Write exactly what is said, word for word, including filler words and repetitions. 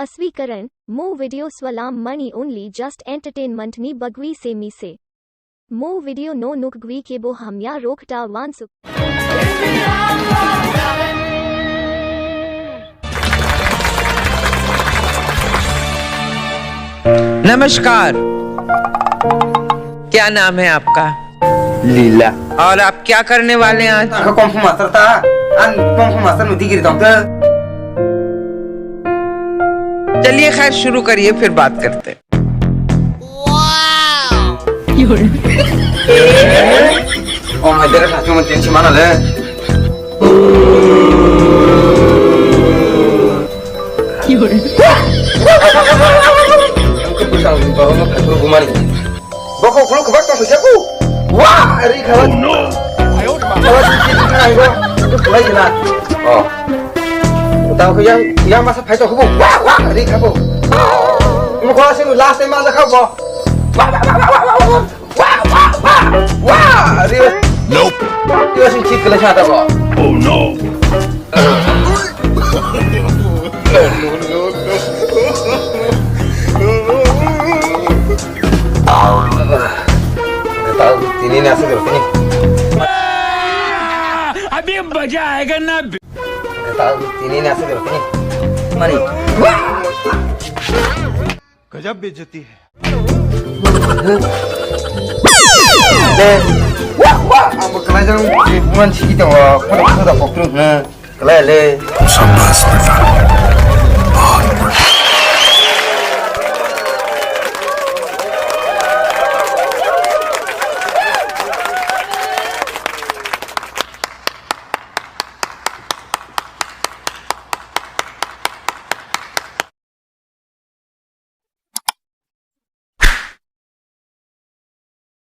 Aswikaran, mo video swalam mani only just entertainment ni bagwi se mi se. Mo video no nuk gwi kebo hamya rok ta wansuk. नमस्कार, क्या नाम है आपका? Lila. और आप क्या करने वाले हैं आज? Ako kung fu master ta, ang kung fu master no digiri tong te. चलिए खैर, शुरू करिए, फिर बात करते हैं। Oh my God, aku mau tensi mana le? Aku bisa dorong aku gumari. Bokok kuluk kebak tong sejak ku. Wah, ri kawan. Oh no. Kawan di sini kan ayo. Itu kulai kena. Oh. Tahu ke yang yang masa fight aku. Wah, wah, ri kapo. Mau kau sih last time masa kau. Wah, wah, wah, wah, wah, wah, wah. Wah, wah, wah. Wah, ri. Nope. Ri sih cik kena siapa kau? Oh no. Tahu ini nasi dulu sini. अभी मजा आएगा ना। Tahu ini nasi dulu sini. Mari. गजब बेइज्जती है। Wah, wah, ang bo kelaijang bukan sih kita wah, pada pada pokok na. Kelai le. Sabbas beta.